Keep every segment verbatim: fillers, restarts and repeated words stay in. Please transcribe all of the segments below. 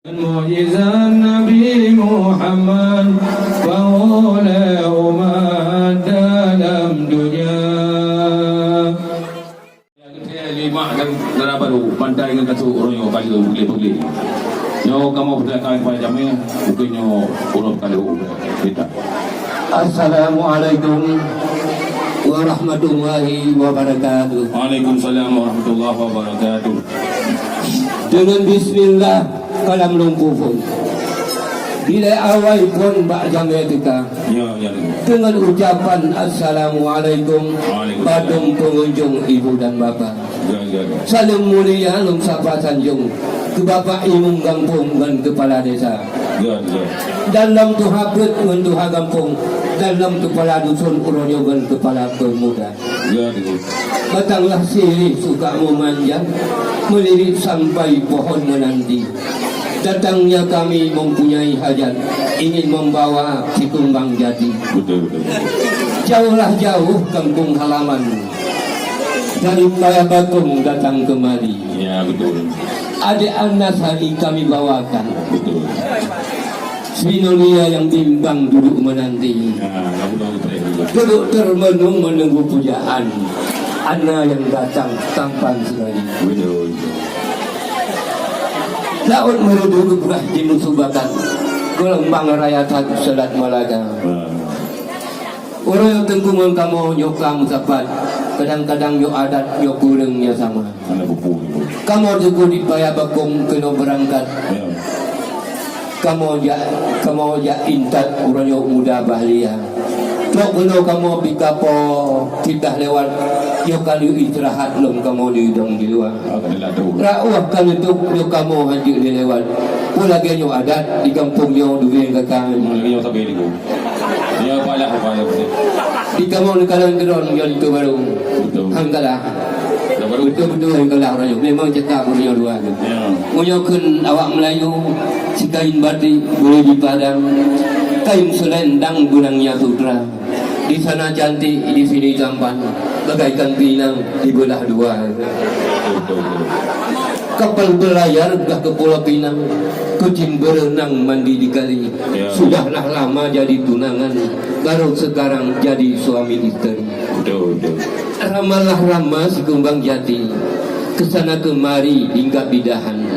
Mukjizat Nabi Muhammad, paulée umat dalam dunia. Nyang keu lima dan dara baru, pantai ngon kasôk uroe nyoe baleue peugleh-peugleh. Nyoe kamoe peusilakan kepada jamé, bukon nyoe uroe peukaleuh. Kita. Assalamualaikum warahmatullahi wabarakatuh. Waalaikumsalam warahmatullahi wabarakatuh. Deungon bismillah, kalam lumpuh phon. Bilai awai phon bak jamé teuka. Ya, ya, ya. Deungon ucapan assalamualaikum, waalaikumsalam, bak dum pengunjung ibu dan bapa. Ya, ya, ya. Saleuem mulia lôn sapa sanjong keu Bapak Imum Gampông ngon Keupala Desa. Ya, ya. Dan lom tuha peuet ngon tuha gampông, dan lom keupala dusun uroe nyoe ngon keupala peumuda. Ya, ya. Batang lah sirih suka memanjang, melirik sampai pohon menanti. Datangnya kami mempunyai hajat, ingin membawa si kumbang jati. Betul, betul, betul. Jauhlah jauh kampung halaman, dari Paya Bakong datang kemari. Ya, betul. Adik Anas hari kami bawakan. Betul. Sri Nolia yang bimbang duduk menanti. Ya, kamu tahu betul juga. Duduk termenung menunggu pujaan. Ana yang datang tampan sekali. Betul. Laôt Meureudu geupeugah jimusubakan, geulumbang raya that seulat Malaga. Ah. Ureuëng teungku ngon kamoe nyoe ka meusapat, kadang-kadang nyoe adat, nyoe kureueng nyang sama. Hana buku itu. Kamoe teungku di Paya Bakong keunoe beurangkat. Ya. Kamoe jak, kamoe jak intat uroe nyoe muda bahlia. Trok keunoe kamoe pih ka po titah lewat, yoh ka lheueh istirahat lom kamoe di dong di luwa. Ah, ka dilatôh. Rot ueh ka neutôb, yoh kamoe hanjeuet lé lewat. Peue lagèe nyoe adat di gampông nyoe dubeng kakang. Memang lagèe nyoe sabe di ku. Ya, payah, payah, payah. Di kamoe neukalon keudroe nyoe linto barô. Betul. Hangkalah. Betul, betul, hangkalah uroe nyoe. Memang cakap uroe nyoe luwa. Ya. Meunyoe kheun awak Melayu, si kain batik boleh dipandang, kain selendang benangnya sutra. Di sana cantik, di sini tampan, bagaikan pinang dibelah dua. Kapal berlayar gah ke Pulau Pinang, kucing berenang mandi di kali. Ya. Sudahlah lama jadi tunangan, baru sekarang jadi suami isteri. Betul, betul. Ramalah rama si kumbang jati, ke sana kemari hinggap di dahan.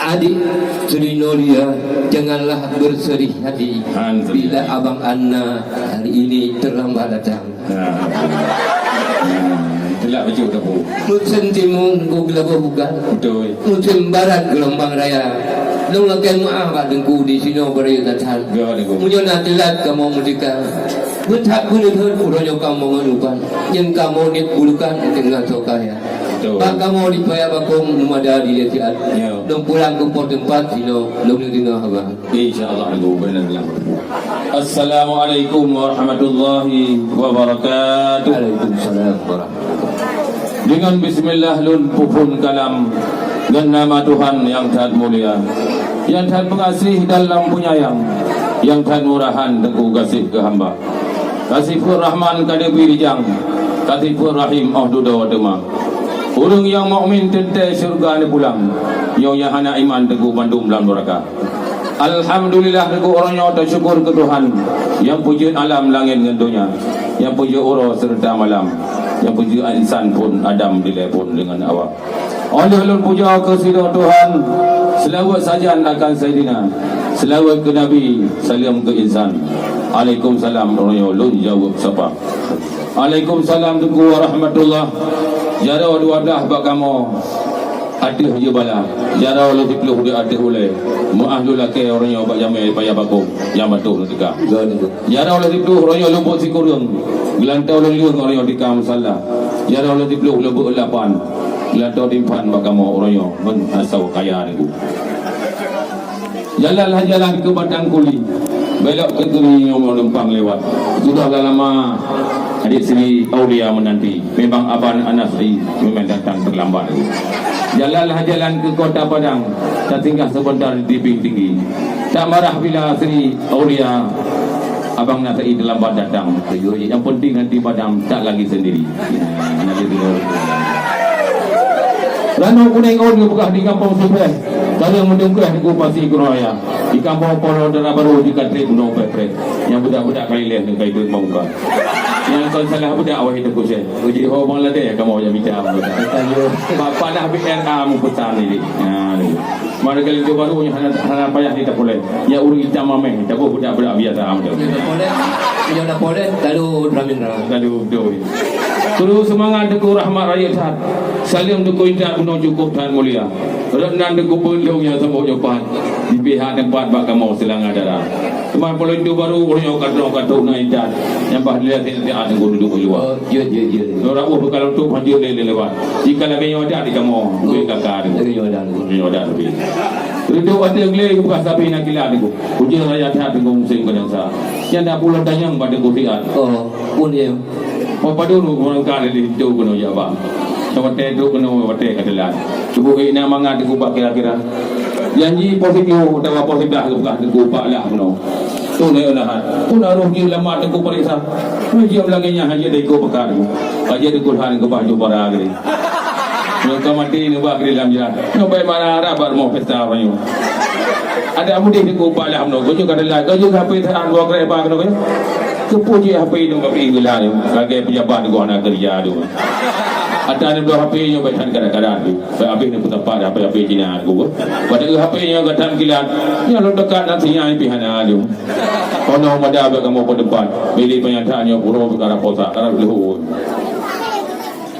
Adik Sri Nolia, janganlah bersedih hati. Han, bila Abang Anna hari ini terlambat datang. Nah, nah, itulah betul, Teungku. Musim timun, geulaboh bukan. Betul. Musim barat, geulumbang raya. Lôn lakèe meu'ah bak Teungku di sinoe beurayeuk that-that. Ya, Teungku. Meunyoe na teulat kamoe meudesya, beuthat beuneudeut uroe nyoe kamoe ngon upan. Nyang kamoe niet bulukan teungoh soe kaya. Betul. Bak kamoe di Paya Bakong meumada di Leusiat. Ya. Lôn pulang keu po teumpat sinoe, lôn deungoe haba. Insya Allah, Teungku, benar lah. Assalamualaikum warahmatullahi wabarakatuh. Waalaikumsalam warahmatullahi wabarakatuh. Dengan bismillah lôn peuphon kalam ngon nama Tuhan nyang that mulia, nyang that meugaséh dan lom peunyayang, nyang that murahan Teungku gaséh keu hamba. Ka sifeuet Rahman ka neubri rijang, ka sifeuet Rahim 'oh dudoe teuma. Ureuëng nyang mukmin teuntèe syeuruga neupulang, nyang hana iman teungku bandum lam nuraka. Alhamdulillah, teungku uroe nyoe teusyukur keu Tuhan, nyang peujeuet alam langét ngon donya, nyang peujeuet uroe seureuta malam, nyang peujeuet insan phon Adam dilèe phon deungon Hawa. 'Oh lheueh lôn pujoe keu sidroe Tuhan, seulaweuet sajan akan Saidina, seulaweuet keu Nabi, saleuem keu insan. Alaikumsalam, uroe nyoe lôn jaweueb sapa. Alaikumsalam, Teungku, warahmatullah. Jaroe dua blah bak kamoe ateueh jeubala, jaroe lôn siploh di ateueh ulèe. Meu'ah lôn lakèe uroe nyoe bak jamèe Paya Bakong nyang batot neutika. Jaroe lôn siploh uroe nyoe lôn beuet sikureueng, geulantoe lôn leueng uroe nyoe tika musala. Jaroe lôn siploh lôn beuet lapan, geulantoe timphan bak kamoe uroe nyoe ngon asoe kaya Teungku. Jalan lah jalan ke Batang Kuli, belok ke kiri nyoe menumpang lewat. Sudah lah lama adik Sri Aulia menanti. Memang Abang Anas Sri memang datang terlambat. Jalan lah jalan ke Kota Padang, tak singgah sebentar di tebing tinggi. Tak marah bila Sri Aulia Abang Nasai terlambat datang. Yang penting nanti Padang tak lagi sendiri. Ranau kuning ôn geupeugah di gampông Supreh. Ka lheueh meutungkah Teungku Pasi Keunoe Raya. Di kampung Polo Dara Barô di Katri Gunong Preh-preh. Nyang budak-budak ka ileh ngon kai duek muka. Nyang kon salah budak wahai Teungku Syeh. Uji ho Bangladesh kamoe nyang mita. Bak padah B R A meupesan ni. Ha ni. Mari kali tu baru hana, hana payah kita pulai. Ya ureueng itam ameh, tapi budak-budak biasa am tu. Nyoe dah poleh, nyoe dah poleh, lalu Ramindra. Lalu betul. Terus semangat Teungku, rahmat rayeuk that. Saleuem Teungku, intat gunong cukup that mulia. Rot nan Teungku peuleueng nyang sambot nyoe pat. Di pihak teumpat bak kamoe seulanga dara. Teuma poleh tu baru ureueng nyoe ka trok ka trok na intat. Nyang bah dia sini dia Teungku duduk di luar. Oh, ya, ya, ya. Orang uh bekalon tu panjang lé lewat. Jika lagi nyoe ada di kamoe, bui kakak Teungku. Lagi nyoe ada. Lagi nyoe ada lebih. Reudôk ateueh glé geupeugah sabe na kilat Teungku. Ujeuen raya that Teungku musém keudang sa. Nyan dak pulo dayang bak Teungku siat. Oh, pun ya. Oh, padum ureueng ka lé linto keunoe jak bang. Watèe trok keunoe watèe ka teulat. Cukup ék na mangat Teungku bak kira-kira. Janji poh siplôh atawa poh siblah geupeugah Teungku pak lah keunoe. Tu na lahat. Tu na roh jih lama Teungku pareksa. Meujeuem lagèe nyan hana jeuet ikôt peugah Teungku. Hana jeuet ikôt han keubah jubara geuh. Nyoe ka maté neuba keu lam jalan. Nyoe bai mara-mara bak rumoh pesta uroe nyoe. Adak mudeh Teungku palah meunoe. Gojoh ka teulat. Gojoh ka pih teuan dua krek ba keunoe. Keupeue jih H P nyoe ka pih geulah nyoe. Lagèe pejabat nyoe hana keureuja tu. Ata nyoe bloe H P nyoe bai that kadang-kadang tu. Bai abéh nyoe peusapat H P-H P Cina tu. Pada H P nyoe ka that kilat. Nyoe lôn teuka nan sinyal pih hana tu. Kono mada bak kamoe peudebat. Bilik pernyataan nyoe pura peukara posak. Karab leuhô.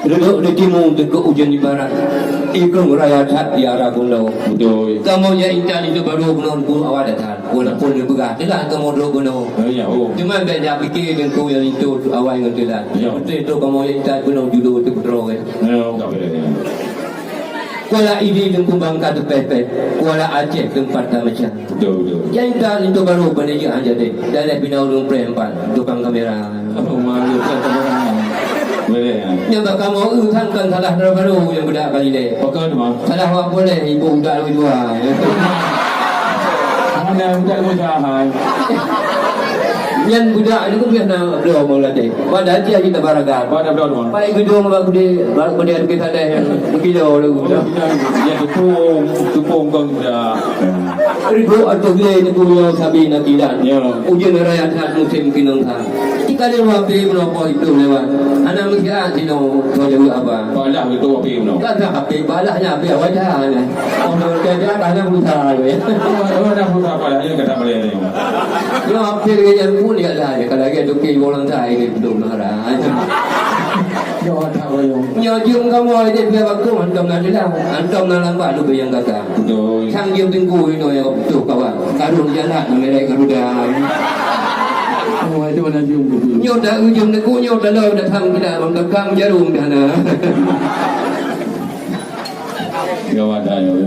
Reudôk di timu teukuk ujeuen di barat, ikung raya that di arah gunong. Beutôi. Kamoe nyang intat di baro gunong pun awai that. Walaupun di peugah teulah kamoe droe gunong. Ya, ya, oh. Cuma bèk jak pike Teungku nyang linto awai ngon teulah. Ya. Beutôi tu kamoe nyang intat gunong judo teupeudroe. Ya, oh, ka beutôi. Kuala Idi Teungku Bangka teupèh-pèh, Kuala Aceh teumpat tameucah. Betul, betul. Nyang intat linto baro bani jih hana jadi. Daleh bina ureueng preh empat, tukang kamera. Oh, malu, tukang kamera. Boleh, ya. Nyang bak kamoe, eu, kan, kan salah dara baro nyang budak Galilea. Pakon, ma? Salah awak boleh, ibu budak dua-dua. Mana budak dua-dua, hai? Nyan budak ni pun biasa bloe mau latih. Pada aja kita baraga. Pada bloe, ma? Pai gedung bak gede, bak gede lebih sadeh. Kilo lagu. Oh, ya, ya, tepung, tepung kan dah. Ribu atau gila ni punya sabi nak kilat. Ya. Ujeuen raya that musém kinong that. Jika dia wapi meunoe poh siplôh lewat. Hana meusiat sinoe, kau jadi apa? Balah gitu wapi meunoe. Kata H P balahnya H P awak dah. Oh, dia dah, dah, dah berusaha, ya. Oh, dah berusaha balahnya kata boleh ni. Nyoe April lagèe nyan pun ya lah, ya, kalau lagèe toke ureueng tai ni, belum marah. Nyoe tak boleh. Nyoe jeuem kamoe di pihak bakong, hantom na teulah, hantom na lambat leubeh nyang gata. Betul. Sang jeuem Teungku inoe nyang beutôi kawan. Karung jalan na merek Garuda. Oh, itu mana jeuem tu? Nyoe dak jeuem Teungku, nyoe dak lom datang kita bang kakang jarum dah na. Gawat dah, ya, ya.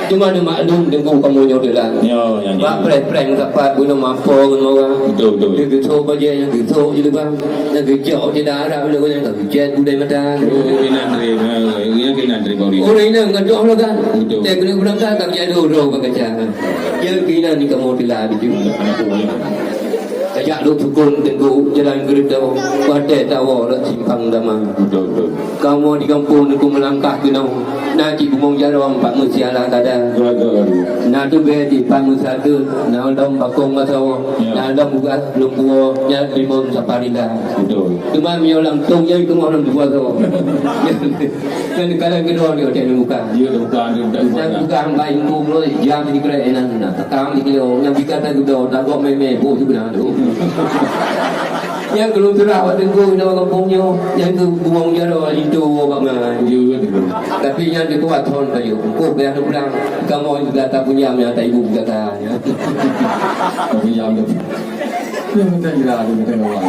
Cuma neumaklum Teungku kamoe nyoe teulah. Ya, ya, ya. Bak preh-preh meusapat bunoe mampo ngon mawah. Betul, betul. Dia geusok bajèe nyang geusok jilbab. Nyang geujok di darat udah nyang ka geucet budai mata. Oh, inan terima, ya, inan terima. Ureueng inong gadôh lah kan. Betul. Teh keuneuk beurangkat ka jadôh droe bak kaca. Nyang keunan kamoe teulah biju. Anak buah, ya. Tajak lôn sukon Teungku jalan keureutoe, watèe tawoe lôn simpang dama. Betul, betul. Kamoe di gampông Teungku meulangkah keunoe, na cit bungong jaroe pat meusiala kada. Betul, betul. Na teubèe di pat meusateut, na lom bakong basawoe, ya, na lom ugas lôn puwoe, nyan limon saparila. Betul. Teuma meunyoe lam tong nyan teuma lom dua soe. Kan kadang keudroe di hotel buka. Iya, buka, dia tak buka. Dan buka hamba ibu mulut, jam di gerai enan na. Takam di kilo, nyang bika tak geudor, tak gok meme, bu tu beuna tu. Nyang keulôn teurah bak Teungku inoe gampông nyoe, nyang keu buong jaroe linto bak ma. Iya, betul. Tapi nyang di kuat thon kayu, kok payah pulang. Kamoe juga tak punya nyang tak ibu gata. Tak punya tu. Itu tak kira tu kita orang.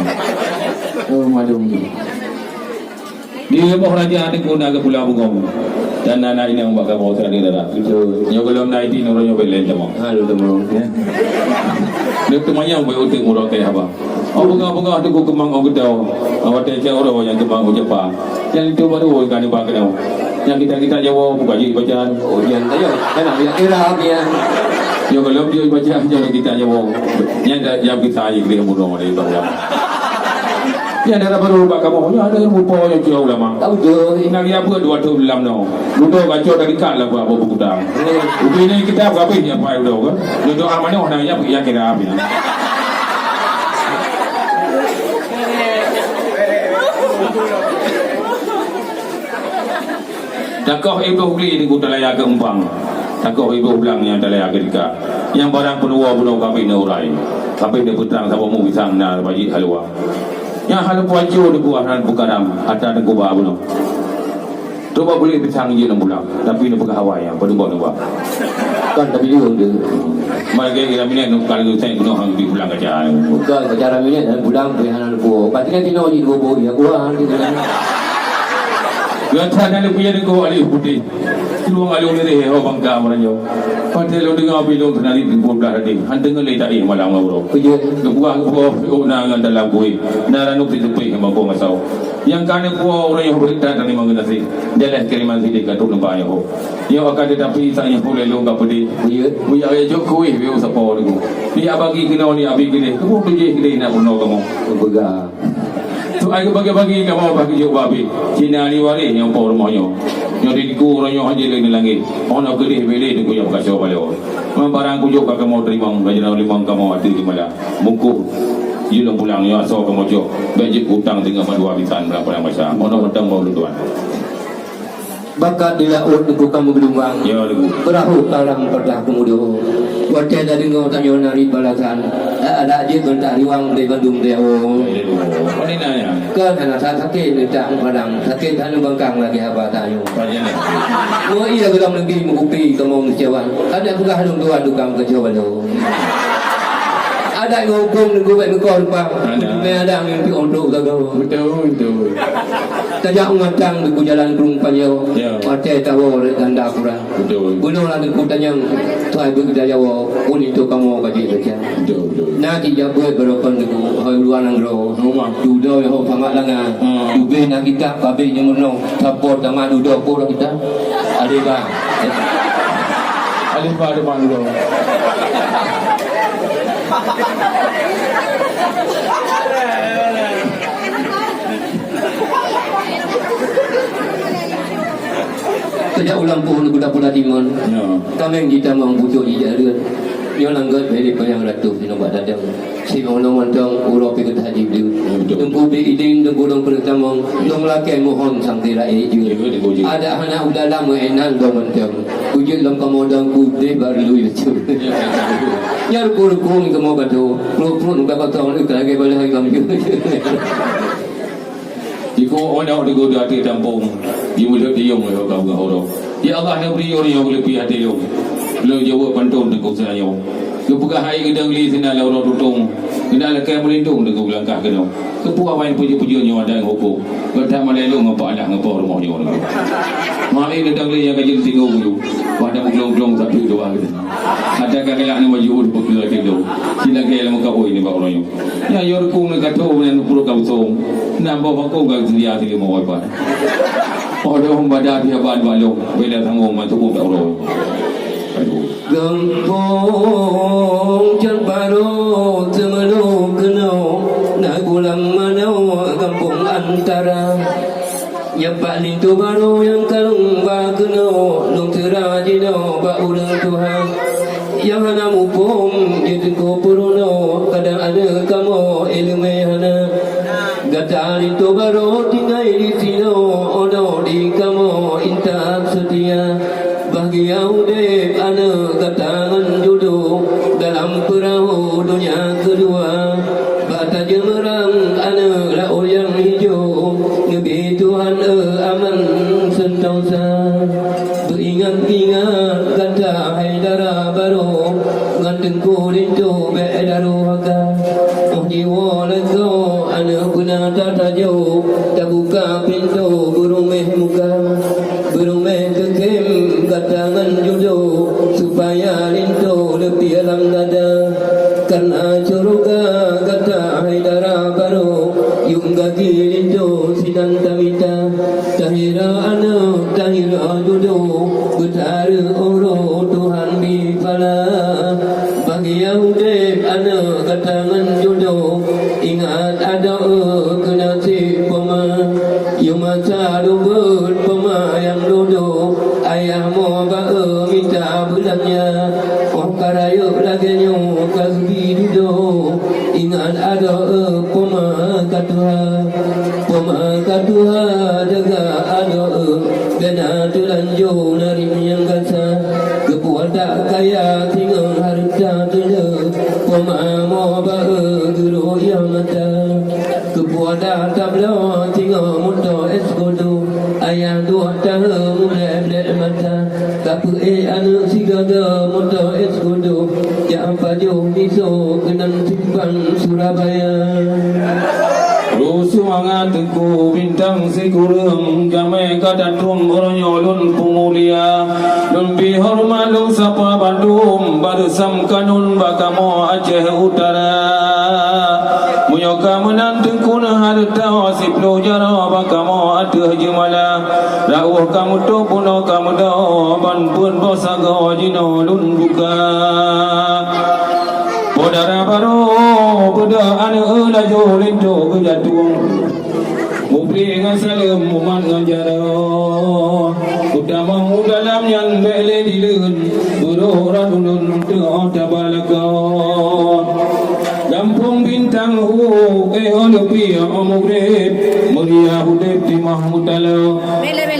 Oh, malu ni. Di leumoh raja Teungku na geupulang bungong. Dan na inong bak kamoe teuh dara. Betul. Nyoe gohlom na idin uroe nyoe bèk lé teuma. Ha, lé teuma. Ya. Lé teuma nyang bèk uteuk uroe teuh haba. Oh, beungoh-beungoh Teungku keumang ôn geudoe. Awak teuh cak uroe nyang keumang ôn jepa. Nyang itu baru ka neuba keunoe. Nyang kita-kita Jawa buka jih bacaan. Oh, nyang ayo. Kan nak kira dia. Nyoe gohlom jih bacaan nyang kita Jawa. Nyang dah jam kita aja kena bunuh dia. Nyang dara barô bak kamoe, nyoe ada nyang mupo nyoe cio ulama. Tahu tu. Ingat dia buat dua tahun dalam no. Mudo kacau dari kat lah buat buku kutang. Ubi ni kita berhabis ni apa udah kan? Nyoe doa mana orang yang yang kira apa? Takoh iboh gli di kuta laya keu umpang. Takoh iboh blang nyang talaya keudika. Nyang barang peunuwoe bunoe kambing neurai. Kambing neupeutrang saboh mu pisang na bajik haluwa. Nyang hana puacu neukuah nan bukaram atra neukuba bunoe. Coba boleh pisang je neupulang, tapi neupeugah awai nyang padum boh neuba. Kan tapi dia dia. Malah kira minat nukal tu saya bunoe hang di pulang kaca. Bukan secara minat dan pulang pihak anak buah. Pasti kan tino je dua boh dia kuah. Gata dan punya dengko alih putih. Luang alih lirih ho bangka meranyo. Padahal lôn deungoe bilong teunari dua belas tadi. Han deungoe lé tadi malam ngawro. Iya. Kebuah kebuah oh na ngan dalam kuih. Na ranuk di tepi ngan bangko ngasau. Nyang ka neupuwoe ureueng nyoe beureukat dan limong generasi. Jalan kiriman sideh ka trok leubah nyoe. Nyoe akan tetapi sang nyoe lé lôn ka peudeh. Iya. Buya ya jok kuih biu sapo niku. Ni abagi keunoe ni abi keudeh. Keumu tujih keudeh nak bunoe kamoe. Peugah. Tu ai bagi-bagi kamoe bagi jok babi. Cina ni waréh nyang po rumoh nyoe. Nyoe di diku ureueng nyoe hana lé langit. Ono keudeh bele diku nyang beukaso balo. Memang barang kujok ka kamoe teurimong, gaji limong kamoe ateueh di mala. Bungkôh. Jeuet lôn pulang nyoe asoe kamoe cok. Bèk jeuet utang singoh mandua bisan lam padang basa. Mono mantong bak ulôn tuan. Bakat di laôt teungku ka meugeulumbang. Ya, teungku. Peurahô karang peudah keumudo. Watèe tadeungoe tanyoe na rit balasan. Adak jeuet beuntak riwang bri bandum riawoe. Ya, teungku. Pane na nyan? Kan hana sa-, sakét neutang padang. Sakét hana bangkang lagèe haba tanyoe. Pane na? Mo iya geulam neugui meukupi kamoe meucawan. Adak peugah lôn tuan dukang keucoe balo. Adak ngon hukôm neugubek meukoh rupa. Ada. Mé adak ngon piôh untuk gaga. Betul, betul. Tajak ngatang di jalan Krueng Panjang. Ya. Watèe tawoe lé ganda kurang. Betul. Bunoe lah di Kutanyang. Tuai beuh dayawoe, ulinto kamoe gaji kerja. Betul, betul. Na ki jabeut barokon di hoi luar nanggroe. Rumah. Dudoe ho pamat langa. Hmm. Ubé na kitab pabrik nyang meunoe. Sapo tamat dudoe pura kita. Aleba. Aleba depan dulu. Tajak ulang pohon kuda pula timun. Ya. Tameng jitamong pucuk jijak reuet. Nyoe langgot beri payang ratus di nombak dadang. Sinoe mantong uroe pi geutah jibleuet. Betul. Teungku bri idin, teungku dong peureutamong, dong lakèe mohon sang tira éh jeuet. Jeuet, jeuet. Adak hana udah lama éh nan dong mantong. Ujeuet lom kamoe dong kudeh bak reului leucue. Nyan ruku-ruku kamoe gadoh. Pruet-pruet muka kosong lé ka lagèe bala hai kambing. Jikheun aneuk di goda ateueh tampông, jimeulheuet diyong lé ka beungah uroe. Ya Allah, neubri ureueng nyang leupie até lôn. Lôn jaweueb panton teungku seunanyoe. Geupeugah hai geudong li sinan lam uroe tutong. Keunan lakèe meulindong teungku langkah keunoe. Keupeue awai peujeuet-peujeuet nyoe dan hukôm. Gata malèe lôn ngon Pak Alah ngon po rumoh nyoe. Malèe geudong li nyang ka jeuet tinggai bulu. Wah, dah meuglong-glong sapi dua gitu. Ata ka galak ni maju ulu peukira tido. Sila gaya lama kawin ni bak orang nyoe. Ya, yo rukung ni kato ni pura ka busong. Nambah bakong ka sedia sini mau apa. Oh, dah hong badan dia ban balong. Beda tanggung bantu pun tak orang. Aduh. Gampông Cot Barô teumeunoe keunoe na gulam manoe gampông Antara. Nyang bak linto barô nyang ka lôn ba keunoe, lôn seura jinoe bak ureueng tuha. Nyang hana muphom jeuet teungku peurunoe, kadang aneuk kamoe ileumèe hana. Gata linto barô tinggai disinoe, 'oh noe di kamoe intat seutia. Bahgia udép aneuk gata ngon judo dalam peurahô donya keudua. Bak tajeumeurang aneuk laôt nyang hijo, neubi Tuhan eu aman seuntosa. Beuingat-ingat gata hai dara barô, ngon teungku linto bèk daru haka. 'Oh jiwoe lagoe aneuk beuna tatajo, tabuka pintoe beuruméh muka. Beuruméh keukhém gata ngon judo, supaya linto leupie lam dada. Kareuna syeuruga gata hai dara barô, yuem gaki linto sinan tamita. Tahira aneuk, tahira judo, beutareuh uroe Tuhan bi phala. Bahgia udép aneuk gata ngon judo, ingat adoe keunan Óh ka rayeuk lagée nyoe ka geubi dudoe, ingat adoe poma ka tuha. Poma ka tuha deuga adoe, bena teulanjô narit nyang gasa. Keupuada kaya singoh hareuta teuleu, poma mo ba-e geurok yah mata. Keupuada tabloe singoh moto es kodo, ayah duek tahe mulai blek mata. Kapeuék aneuëk sigodo moto es kodo, jak pajoh miso keunan simpang Surabaya. Rusuh mangat Teungku Bintang sikureueng, jamé ka tatueng uroe nyoe lôn peumulia. Lôn bri horeumat lôn sapa bandum, bareusam kanun bak kamoe Aceh Utara. Meunyoe ka meunan Teungku na hareuta siploh jaroe bak kamoe ateueh jeumala, rauh ka meutup bunoe ka meudoe, ban peuet boh sagoe jinoe lôn buka. Po dara barô beudôh aneuëk laju linto geujatueng. Mupreh ngon saleuem, mumat ngon jaroe. Kutamong u dalam nyan bék lé dileuen, beurôh rot ulôn teuh taba lakoe. Gampông Bintang u, eh, oh, leupie, oh, mugreb, meuria udeb timah meutaloe.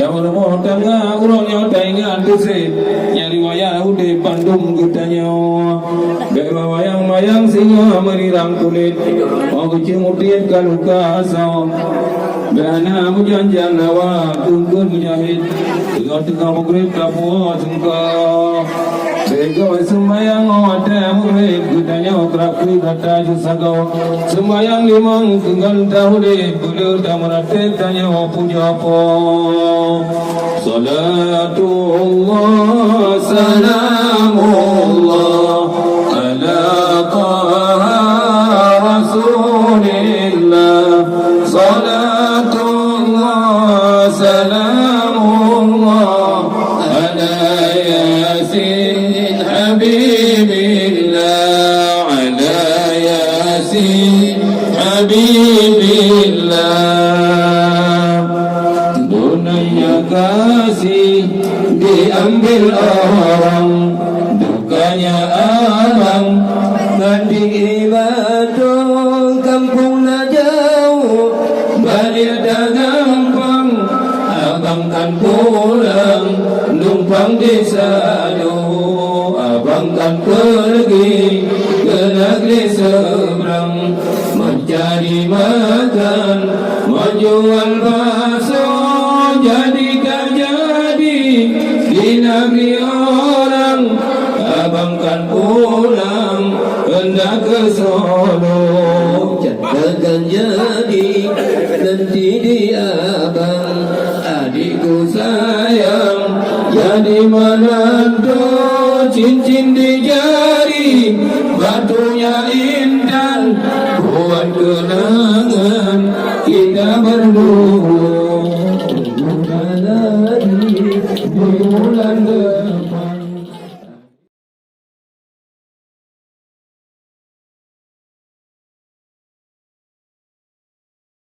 Dalam rumoh tangga uroe nyoe taingat teusé, nyang riwayat udeb bandum geutanyoe. Bék mawayang-mayang singoh meurirang kulét, oh, geuceueng udeb ka luka asoe. Bék hana meujan-jan hawa, keukeuen meujahét. Teungoh-teungoh mugreb ka puwoe seungko. Beugöt seumayang watée mugreb, geutanyoe krab keu gata jeuet sagoe. Seumayang limong keunong taudeb, beuleueh tameuratéb tanyoe pujoe Po. Salatullah, salamullah, ala Taha Rasulillah. Salatullah, salamullah, ala Yasin Habibillah, ala Yasin Habibillah. Dunia kasih diambil orang, dukanya abang. Mandi batu kampung na jauh, balik dah gampang. Abang kan pulang numpang di Sado, abang kan pergi ke negeri seberang, mencari makan, menjual bakso. Jadi tak jadi di negeri orang, abang kan pulang hendak ke Solo. Takkan jadi nanti di abang, adikku sayang, jadi menantu, cincin di jari, batunya intan, buat kenangan kita berdua. Bukan lagi di bulan depan.